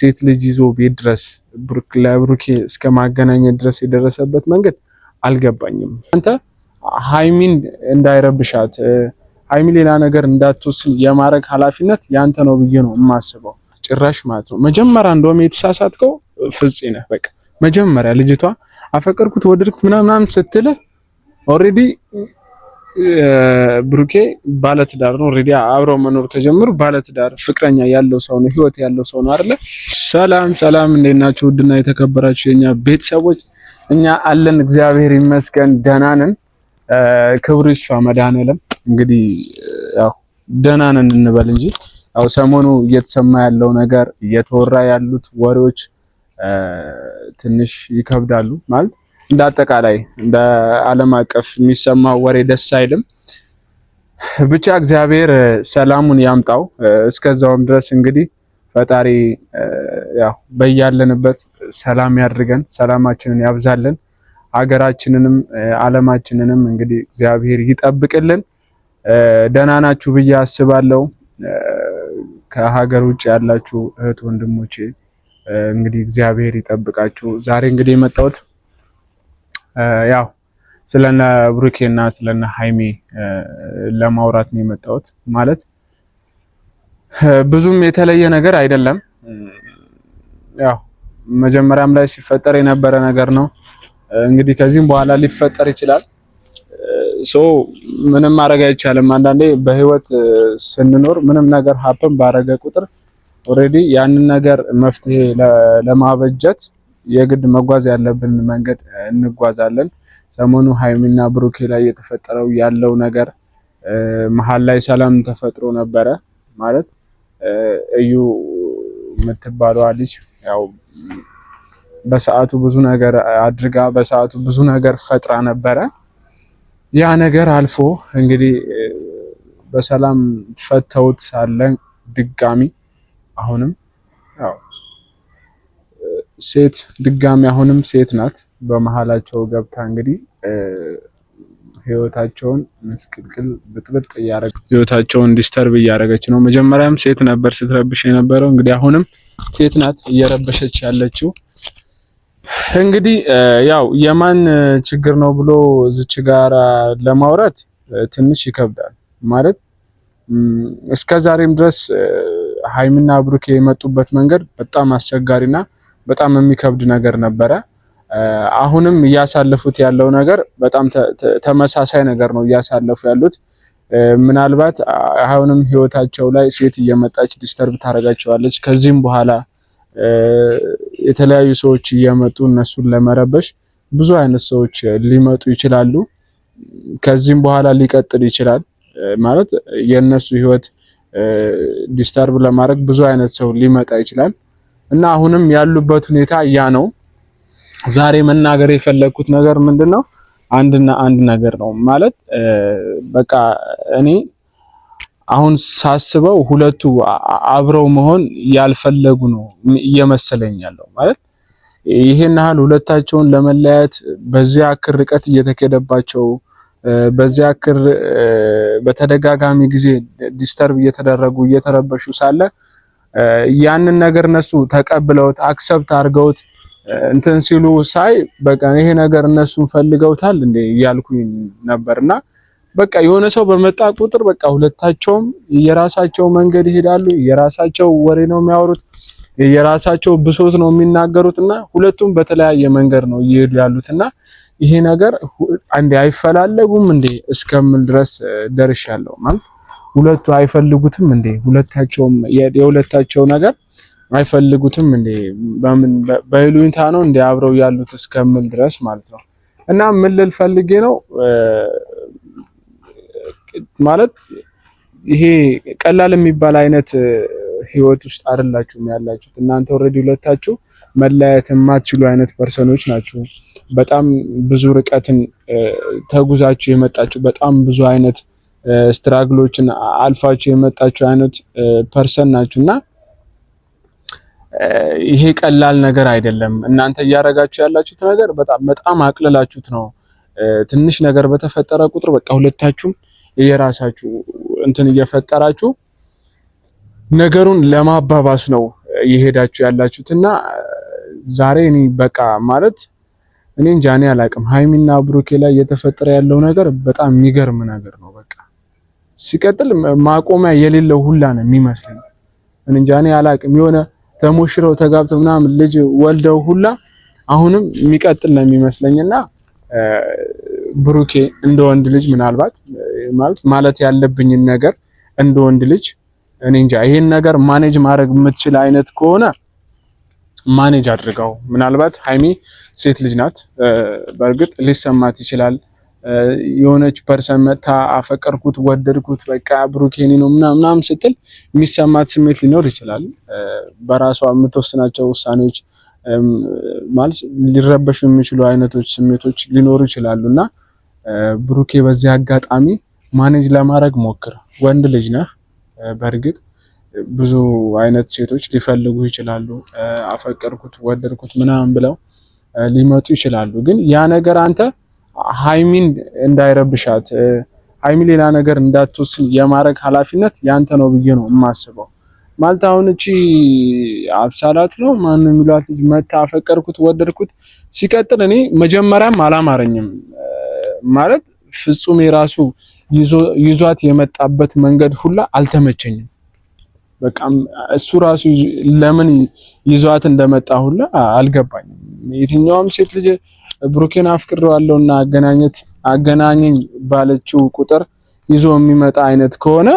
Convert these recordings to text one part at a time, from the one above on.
ሴት ልጅ ይዞ ቤት ድረስ ለብሩኬ እስከ ማገናኘት ድረስ የደረሰበት መንገድ አልገባኝም። አንተ ሃይሚን እንዳይረብሻት፣ ሃይሚ ሌላ ነገር እንዳትወስን የማድረግ ኃላፊነት ያንተ ነው ብዬ ነው የማስበው። ጭራሽ ማለት ነው። መጀመሪያ እንደውም የተሳሳትከው ፍፄ ነህ። በቃ መጀመሪያ ልጅቷ አፈቀርኩት ወደድኩት ምናምን ስትልህ already ብሩኬ ባለትዳር ነው። Already አብረው መኖር ከጀመሩ ባለትዳር ፍቅረኛ ያለው ሰው ነው፣ ህይወት ያለው ሰው ነው አይደለ? ሰላም ሰላም፣ እንዴት ናችሁ? ውድና የተከበራችሁ የኛ ቤተሰቦች፣ እኛ አለን እግዚአብሔር ይመስገን ደህና ነን። ክብሩ ይስፋ መድኃኔዓለም። እንግዲህ ያው ደህና ነን እንበል እንጂ ያው ሰሞኑ እየተሰማ ያለው ነገር፣ እየተወራ ያሉት ወሬዎች ትንሽ ይከብዳሉ። ማለት እንደ አጠቃላይ እንደ ዓለም አቀፍ የሚሰማው ወሬ ደስ አይልም። ብቻ እግዚአብሔር ሰላሙን ያምጣው። እስከዛውም ድረስ እንግዲህ ፈጣሪ ያው በያለንበት ሰላም ያድርገን፣ ሰላማችንን ያብዛልን፣ ሀገራችንንም ዓለማችንንም እንግዲህ እግዚአብሔር ይጠብቅልን። ደህና ናችሁ ብዬ አስባለሁ። ከሀገር ውጭ ያላችሁ እህት ወንድሞቼ እንግዲህ እግዚአብሔር ይጠብቃችሁ። ዛሬ እንግዲህ የመጣሁት ያው ስለነ ብሩኬና ስለነ ሃይሚ ለማውራት ነው የመጣሁት። ማለት ብዙም የተለየ ነገር አይደለም። ያው መጀመሪያም ላይ ሲፈጠር የነበረ ነገር ነው። እንግዲህ ከዚህም በኋላ ሊፈጠር ይችላል። So ምንም ማድረግ አይቻልም። አንዳንዴ በህይወት ስንኖር ምንም ነገር happen ባረገ ቁጥር already ያንን ነገር መፍትሄ ለማበጀት የግድ መጓዝ ያለብን መንገድ እንጓዛለን። ሰሞኑ ሀይሚና ብሩኬ ላይ የተፈጠረው ያለው ነገር፣ መሀል ላይ ሰላም ተፈጥሮ ነበረ። ማለት እዩ የምትባለዋ ልጅ ያው በሰዓቱ ብዙ ነገር አድርጋ፣ በሰዓቱ ብዙ ነገር ፈጥራ ነበረ። ያ ነገር አልፎ እንግዲህ በሰላም ፈተውት ሳለ ድጋሚ አሁንም ያው ሴት ድጋሚ አሁንም ሴት ናት በመሀላቸው ገብታ እንግዲህ ህይወታቸውን ምስቅልቅል ብጥብጥ እያረገ፣ ህይወታቸውን disturb እያደረገች ነው። መጀመሪያም ሴት ነበር ስትረብሽ የነበረው፣ እንግዲህ አሁንም ሴት ናት እየረበሸች ያለችው። እንግዲህ ያው የማን ችግር ነው ብሎ እዚች ጋር ለማውራት ትንሽ ይከብዳል። ማለት እስከ ዛሬም ድረስ ሀይሚና ብሩኬ የመጡበት መንገድ በጣም አስቸጋሪና በጣም የሚከብድ ነገር ነበረ። አሁንም እያሳለፉት ያለው ነገር በጣም ተመሳሳይ ነገር ነው እያሳለፉ ያሉት። ምናልባት አሁንም ህይወታቸው ላይ ሴት እየመጣች disturb ታደርጋቸዋለች። ከዚህም በኋላ የተለያዩ ሰዎች እየመጡ እነሱን ለመረበሽ ብዙ አይነት ሰዎች ሊመጡ ይችላሉ። ከዚህም በኋላ ሊቀጥል ይችላል። ማለት የእነሱ ህይወት disturb ለማድረግ ብዙ አይነት ሰው ሊመጣ ይችላል እና አሁንም ያሉበት ሁኔታ ያ ነው። ዛሬ መናገር የፈለግኩት ነገር ምንድነው? አንድና አንድ ነገር ነው። ማለት በቃ እኔ አሁን ሳስበው ሁለቱ አብረው መሆን ያልፈለጉ ነው እየመሰለኝ ያለው። ማለት ይሄን ያህል ሁለታቸውን ለመለያየት በዚያ ያክል ርቀት እየተኬደባቸው፣ በዚያ ያክል በተደጋጋሚ ጊዜ disturb እየተደረጉ፣ እየተረበሹ ሳለ ያንን ነገር እነሱ ተቀብለውት፣ accept አድርገውት እንትን ሲሉ ሳይ በቃ ይሄ ነገር እነሱን ፈልገውታል እንዴ እያልኩኝ ነበርና በቃ የሆነ ሰው በመጣ ቁጥር በቃ ሁለታቸውም የራሳቸው መንገድ ይሄዳሉ። የራሳቸው ወሬ ነው የሚያወሩት፣ የራሳቸው ብሶት ነው የሚናገሩት እና ሁለቱም በተለያየ መንገድ ነው እየሄዱ ያሉትና ይሄ ነገር አንዴ አይፈላለጉም እንዴ እስከምል ድረስ ደርሻለሁ። ማለት ሁለቱ አይፈልጉትም እንዴ? ሁለታቸውም የሁለታቸው ነገር አይፈልጉትም እንዴ? በምን በይሉኝታ ነው እንዴ አብረው ያሉት እስከምል ድረስ ማለት ነው። እና ምን ልል ፈልጌ ነው፣ ማለት ይሄ ቀላል የሚባል አይነት ህይወት ውስጥ አይደላችሁም ያላችሁት። እናንተ already ሁለታችሁ መለያየት የማትችሉ አይነት person ኦች ናችሁ። በጣም ብዙ ርቀትን ተጉዛችሁ የመጣችሁ፣ በጣም ብዙ አይነት struggle ኦችን አልፋችሁ የመጣችሁ አይነት person ናችሁ እና ይሄ ቀላል ነገር አይደለም። እናንተ እያደረጋችሁ ያላችሁት ነገር በጣም በጣም አቅልላችሁት ነው። ትንሽ ነገር በተፈጠረ ቁጥር በቃ ሁለታችሁም የራሳችሁ እንትን እየፈጠራችሁ ነገሩን ለማባባስ ነው። እየሄዳችሁ ያላችሁት እና ዛሬ እኔ በቃ ማለት እኔ እንጃ እኔ አላቅም። ሀይሚና ብሩኬ ላይ እየተፈጠረ ያለው ነገር በጣም የሚገርም ነገር ነው። በቃ ሲቀጥል ማቆሚያ የሌለው ሁላ ነው የሚመስለኝ። እኔ እንጃ እኔ አላቅም። የሆነ ተሞሽረው ተጋብተው ምናምን ልጅ ወልደው ሁላ አሁንም የሚቀጥል ነው የሚመስለኝና ብሩኬ እንደ ወንድ ልጅ ምናልባት ማለት ያለብኝን ነገር እንደ ወንድ ልጅ እኔ እንጃ ይሄን ነገር manage ማድረግ የምትችል አይነት ከሆነ manage አድርገው። ምናልባት ሀይሚ ሴት ልጅ ናት፣ በእርግጥ ሊሰማት ይችላል። የሆነች person መጥታ አፈቀርኩት፣ ወደድኩት፣ በቃ ብሩኬ ነው ምናምን ስትል የሚሰማት ስሜት ሊኖር ይችላል። በራሷ የምትወስናቸው ውሳኔዎች ማለት ሊረበሹ የሚችሉ አይነቶች ስሜቶች ሊኖሩ ይችላሉ እና ብሩኬ በዚህ አጋጣሚ manage ለማድረግ ሞክር። ወንድ ልጅ ነህ። በእርግጥ ብዙ አይነት ሴቶች ሊፈልጉ ይችላሉ። አፈቀርኩት፣ ወደድኩት ምናምን ብለው ሊመጡ ይችላሉ። ግን ያ ነገር አንተ ሀይሚን እንዳይረብሻት ሀይሚ ሌላ ነገር እንዳትወስን የማድረግ ኃላፊነት ያንተ ነው ብዬ ነው የማስበው። ማለት አሁን እቺ አብሳላት ነው ማን የሚሏት ልጅ መታ አፈቀርኩት ወደድኩት። ሲቀጥል እኔ መጀመሪያም አላማረኝም ማለት ፍጹም የራሱ ይዟት የመጣበት መንገድ ሁላ አልተመቸኝም። በቃ እሱ ራሱ ለምን ይዟት እንደመጣ ሁላ አልገባኝም። የትኛውም ሴት ልጅ ብሩኬን አፍቅሬዋለሁና አገናኘት አገናኘኝ ባለችው ቁጥር ይዞ የሚመጣ አይነት ከሆነ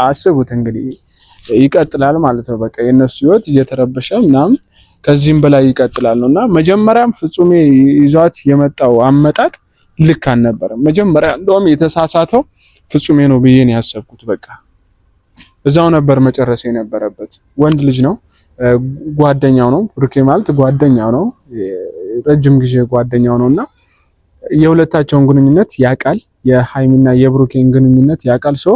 አስቡት እንግዲህ ይቀጥላል ማለት ነው። በቃ የነሱ ህይወት እየተረበሸ ምናምን ከዚህም በላይ ይቀጥላል ነውና መጀመሪያም ፍጹሜ ይዟት የመጣው አመጣጥ ልክ አልነበረም። መጀመሪያ እንደውም የተሳሳተው ፍጹሜ ነው ብዬ ነው ያሰብኩት። በቃ እዛው ነበር መጨረስ የነበረበት። ወንድ ልጅ ነው፣ ጓደኛው ነው። ብሩኬ ማለት ጓደኛው ነው፣ ረጅም ጊዜ ጓደኛው ነውና የሁለታቸውን ግንኙነት ያውቃል። የሃይሚና የብሩኬን ግንኙነት ያውቃል። ሰው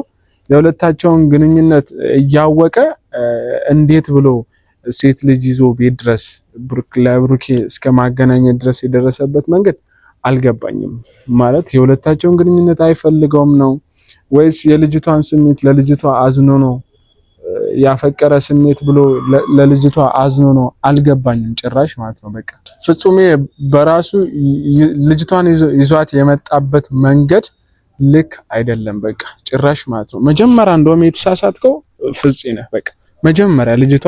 የሁለታቸውን ግንኙነት እያወቀ እንዴት ብሎ ሴት ልጅ ይዞ ቤት ድረስ ለብሩኬ እስከ ማገናኘት ድረስ የደረሰበት መንገድ አልገባኝም። ማለት የሁለታቸውን ግንኙነት አይፈልገውም ነው ወይስ የልጅቷን ስሜት ለልጅቷ አዝኖ ነው ያፈቀረ ስሜት ብሎ ለልጅቷ አዝኖ ነው? አልገባኝም ጭራሽ ማለት ነው። በቃ ፍጹሜ በራሱ ልጅቷን ይዟት የመጣበት መንገድ ልክ አይደለም። በቃ ጭራሽ ማለት ነው። መጀመሪያ እንደውም የተሳሳትከው ፍፄ ነህ። በቃ መጀመሪያ ልጅቷ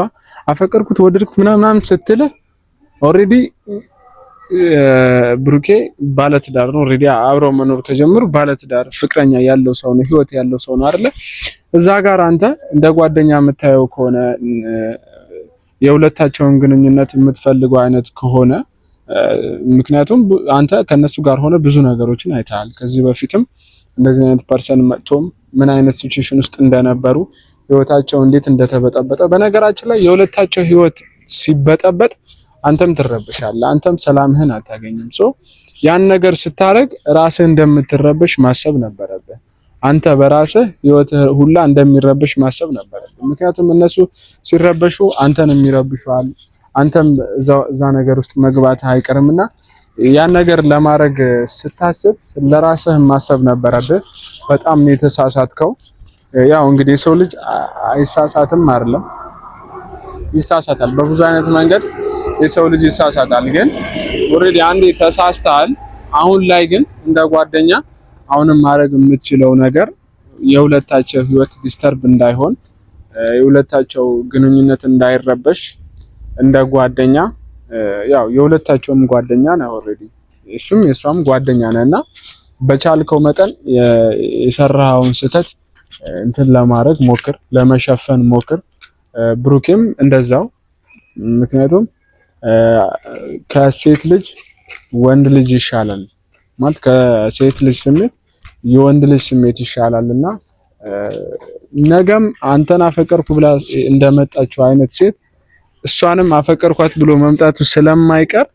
አፈቀርኩት ወደድኩት ምናምን ስትልህ already ብሩኬ ባለትዳር ነው። already አብረው መኖር ከጀመሩ ባለትዳር ፍቅረኛ ያለው ሰው ነው፣ ህይወት ያለው ሰው ነው አይደለ? እዛ ጋር አንተ እንደ ጓደኛ የምታየው ከሆነ የሁለታቸውን ግንኙነት የምትፈልገው አይነት ከሆነ ምክንያቱም አንተ ከነሱ ጋር ሆነ ብዙ ነገሮችን አይተሃል ከዚህ በፊትም እንደዚህ አይነት person መጥቶም ምን አይነት situation ውስጥ እንደነበሩ ህይወታቸው እንዴት እንደተበጠበጠ። በነገራችን ላይ የሁለታቸው ህይወት ሲበጠበጥ አንተም ትረብሻለህ፣ አንተም ሰላምህን አታገኝም። so ያን ነገር ስታረግ ራስህ እንደምትረብሽ ማሰብ ነበረብህ። አንተ በራስህ ህይወትህ ሁላ እንደሚረብሽ ማሰብ ነበረብህ። ምክንያቱም እነሱ ሲረበሹ አንተንም ይረብሹሃል፣ አንተም እዛ ነገር ውስጥ መግባት አይቀርምና ያን ነገር ለማድረግ ስታስብ ለራስህ ማሰብ ነበረብህ። በጣም ነው የተሳሳትከው። ያው እንግዲህ የሰው ልጅ አይሳሳትም አይደለም፣ ይሳሳታል። በብዙ አይነት መንገድ የሰው ልጅ ይሳሳታል። ግን already አንዴ ተሳስተሃል። አሁን ላይ ግን እንደ ጓደኛ አሁንም ማድረግ የምትችለው ነገር የሁለታቸው ህይወት disturb እንዳይሆን፣ የሁለታቸው ግንኙነት እንዳይረበሽ እንደ ጓደኛ ያው የሁለታቸውም ጓደኛ ነው already እሱም የሷም ጓደኛ ነህ እና በቻልከው መጠን የሰራኸውን ስህተት እንትን ለማድረግ ሞክር፣ ለመሸፈን ሞክር። ብሩኬም እንደዛው። ምክንያቱም ከሴት ልጅ ወንድ ልጅ ይሻላል ማለት ከሴት ልጅ ስሜት የወንድ ልጅ ስሜት ይሻላል እና ነገም አንተን አፈቀርኩ ብላ እንደመጣችው አይነት ሴት እሷንም አፈቀርኳት ብሎ መምጣቱ ስለማይቀር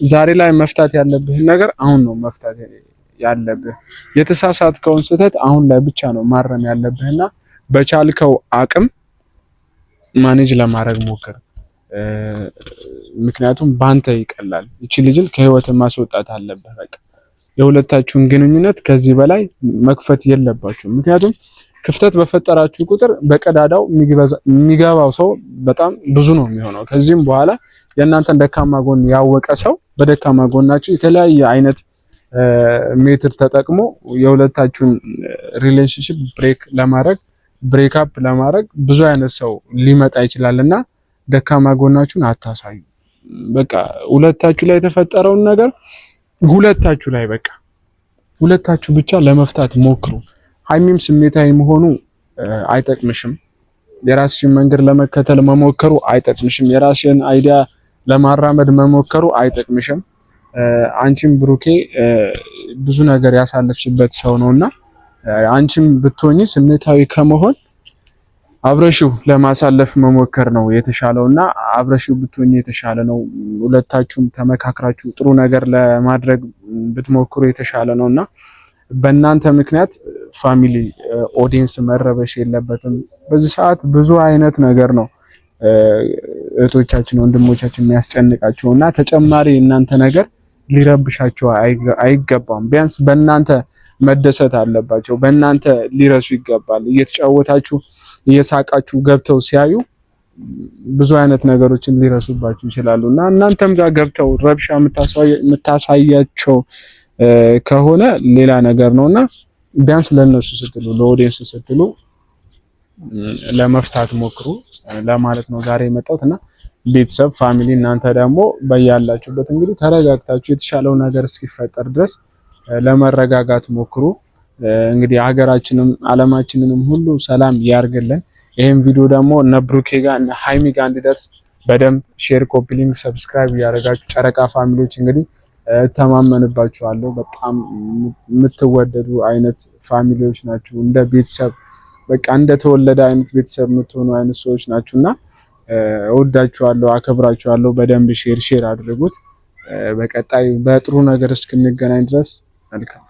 ዛሬ ላይ መፍታት ያለብህን ነገር አሁን ነው መፍታት ያለብህ። የተሳሳትከውን ስህተት አሁን ላይ ብቻ ነው ማረም ያለብህና በቻልከው አቅም manage ለማድረግ ሞክር። ምክንያቱም ባንተ ይቀላል። ይቺ ልጅን ከህይወት ማስወጣት አለብህ። በቃ የሁለታችሁን ግንኙነት ከዚህ በላይ መክፈት የለባችሁም። ምክንያቱም ክፍተት በፈጠራችሁ ቁጥር በቀዳዳው የሚገባው ሰው በጣም ብዙ ነው የሚሆነው። ከዚህም በኋላ የእናንተን ደካማ ጎን ያወቀ ሰው በደካማ ጎናችሁ የተለያየ አይነት method ተጠቅሞ የሁለታችሁን relationship break ለማድረግ፣ break up ለማድረግ ብዙ አይነት ሰው ሊመጣ ይችላል እና ደካማ ጎናችሁን አታሳዩ። በቃ ሁለታችሁ ላይ የተፈጠረውን ነገር ሁለታችሁ ላይ፣ በቃ ሁለታችሁ ብቻ ለመፍታት ሞክሩ። ሀይሚም ስሜታዊ መሆኑ አይጠቅምሽም። የራስሽን መንገድ ለመከተል መሞከሩ አይጠቅምሽም። የራስሽን idea ለማራመድ መሞከሩ አይጠቅምሽም። አንቺም ብሩኬ ብዙ ነገር ያሳለፍሽበት ሰው ነውና አንቺም ብትሆኚ ስሜታዊ ከመሆን አብረሽው ለማሳለፍ መሞከር ነው የተሻለው እና አብረሽው ብትሆኚ የተሻለ ነው። ሁለታችሁም ተመካክራችሁ ጥሩ ነገር ለማድረግ ብትሞክሩ የተሻለ ነው እና በእናንተ ምክንያት family፣ audience መረበሽ የለበትም። በዚህ ሰዓት ብዙ አይነት ነገር ነው እህቶቻችን ወንድሞቻችን የሚያስጨንቃቸው እና ተጨማሪ እናንተ ነገር ሊረብሻቸው አይገባም። ቢያንስ በእናንተ መደሰት አለባቸው። በእናንተ ሊረሱ ይገባል። እየተጫወታችሁ እየሳቃችሁ ገብተው ሲያዩ ብዙ አይነት ነገሮችን ሊረሱባችሁ ይችላሉ እና እናንተም ጋር ገብተው ረብሻ የምታሳያቸው ከሆነ ሌላ ነገር ነውና ቢያንስ ለነሱ ስትሉ፣ ለ audience ስትሉ ለመፍታት ሞክሩ ለማለት ነው ዛሬ የመጣሁት። እና ቤተሰብ፣ family፣ እናንተ ደግሞ በያላችሁበት እንግዲህ ተረጋግታችሁ የተሻለው ነገር እስኪፈጠር ድረስ ለመረጋጋት ሞክሩ። እንግዲህ ሀገራችንም አለማችንንም ሁሉ ሰላም ያርግልን። ይሄን ቪዲዮ ደግሞ እነ ብሩኬ ጋር እነ ሃይሚ ጋር እንዲደርስ በደንብ share፣ copy link፣ subscribe እያደረጋችሁ ጨረቃ family ዎች እንግዲህ እተማመንባችኋለሁ። በጣም የምትወደዱ አይነት family ዎች ናችሁ። እንደ ቤተሰብ፣ በቃ እንደተወለደ አይነት ቤተሰብ የምትሆኑ አይነት ሰዎች ናችሁና እወዳችኋለሁ፣ አከብራችኋለሁ። በደንብ share share አድርጉት። በቀጣይ በጥሩ ነገር እስክንገናኝ ድረስ መልካም።